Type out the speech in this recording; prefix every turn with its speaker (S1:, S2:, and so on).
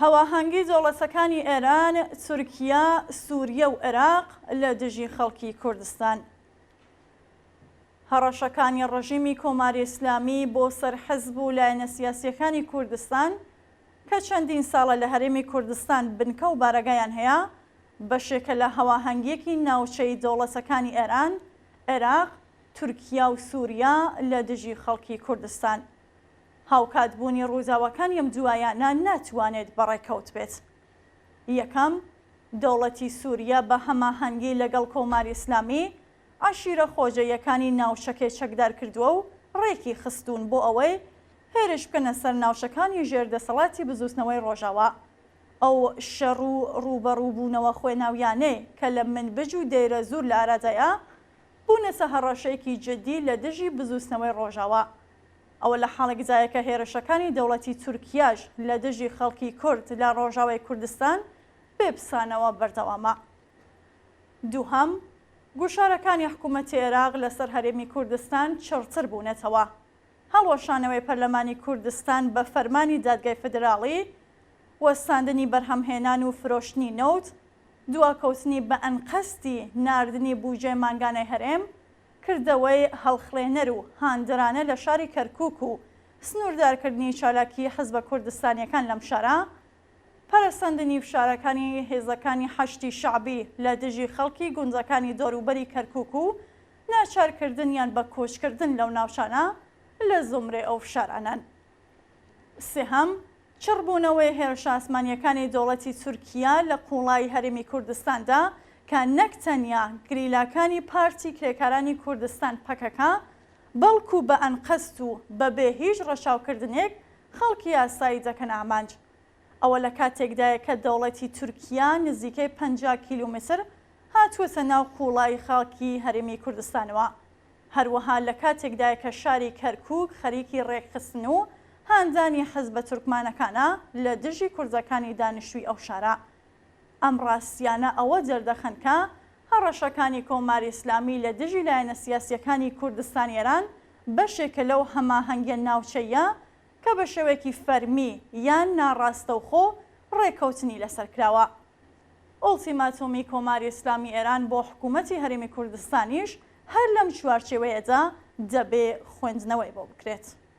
S1: هەواهەنگی دەوڵەتەکانی ئێران، تورکیا، سوریە و عێراق لە دژی خەڵکی کوردستان. هەڕەشەکانی ڕژیمی کۆماری ئیسلامی بۆ سەر حزب و لایەنە سیاسییەکانی کوردستان کە چەندین ساڵە لە هەرێمی کوردستان بنکە و بارەگایان هەیە، بەشێکە لە هەواهەنگییەکی ناوچەیی دەوڵەتەکانی ئێران، عێراق، تورکیا و سوریا لە دژی خەڵکی کوردستان. هاوکات بوونی ڕووداوەکانی ئەم دوایانە ناتوانێت بە ڕێکەوت بێت. یەکەم، دەوڵەتی سوریە بە هەماهەنگی لەگەڵ کۆماری ئیسلامی، عەشیرە خۆجێیەکانی ناوچەکەی چەکدار کردووە و ڕێکی خستوون بۆ ئەوەی هێرش بکەنە سەر ناوچەکانی ژێر دەسەڵاتی بزووتنەوەی ڕۆژاوا. ئەو شەڕ و ڕووبەڕووبوونەوە خوێناویانەی کە لە منبج و دەیرەزوور لە ئارادایە، بوونەتە هەڕەشەیەکی جددی لە دژی بزووتنەوەی ڕۆژاوا. ئەوە لە حاڵێکدایە کە هێرشەکانی دەوڵەتی تورکیاش لە دژی خەڵکی کورد لە ڕۆژاوای کوردستان بێ پسانەوە بەردەوامە. دووهەم، گوشارەکانی حکوومەتی عێراق لەسەر هەرێمی کوردستان چڕتر بوونەتەوە. هەڵوەشانەوەی پەرلەمانی کوردستان بە فەرمانی دادگای فیدراڵی، وەستاندنی بەرهەمهێنان و فرۆشتنی نەوت، دواکەوتنی بە ئەنقەستی ناردنی بووجەی مانگانەی هەرێم، کردەوەی هەڵخڕێنەر و هاندەرانە لە شاری کەرکووک و سنووردارکردنی چالاکیی حزبە کوردستانییەکان لەم شارە، پەرەسەندنی فشارەکانی هێزەکانی حەشدی شەعبی لە دژی خەڵکی گوندەکانی دەوروبەری کەرکووک و ناچارکردنیان بە کۆچکردن لەو ناوچانە لە زومرەی ئەو فشارانەن. سێهەم، چڕبوونەوەی هێرشە ئاسمانییەکانی دەوڵەتی تورکیا لە قووڵایی هەرێمی کوردستاندا کە نەک تەنیا گریلاکانی پارتی کرێکارانی کوردستان پەکەکە، بەڵکو بە ئەنقەست و بەبێ هیچ ڕەچاوکردنێک خەڵکی ئاسایی دەکەنە ئامانج. ئەوە لە کاتێکدایە کە دەوڵەتی تورکیا نزیکەی 50 کیلۆمەتر هاتووەتە ناو قووڵایی خاکی هەرێمی کوردستانەوە. هەروەها لە کاتێکدایە کە شاری کەرکووک خەریکی ڕێکخستن و هاندانی حزبە تورکمانەکانە لە دژی کوردەکانی دانیشتووی ئەو شارە. ئەم ڕاستییانە ئەوە دەردەخەن کە هەڕەشەکانی کۆماری ئیسلامی لە دژی لایەنە سیاسییەکانی کوردستانی ئێران بەشێکە لەو هەماهەنگییە ناوچەییە کە بە شێوەیەکی فەرمی یان ناڕاستەوخۆ ڕێککەوتنی لەسەر کراوە. ئوڵتیماتۆمی کۆماری ئیسلامی ئێران بۆ حکوومەتی هەرێمی کوردستانیش هەر لەم چوارچێوەیەدا دەبێ خوێندنەوەی بۆ بکرێت.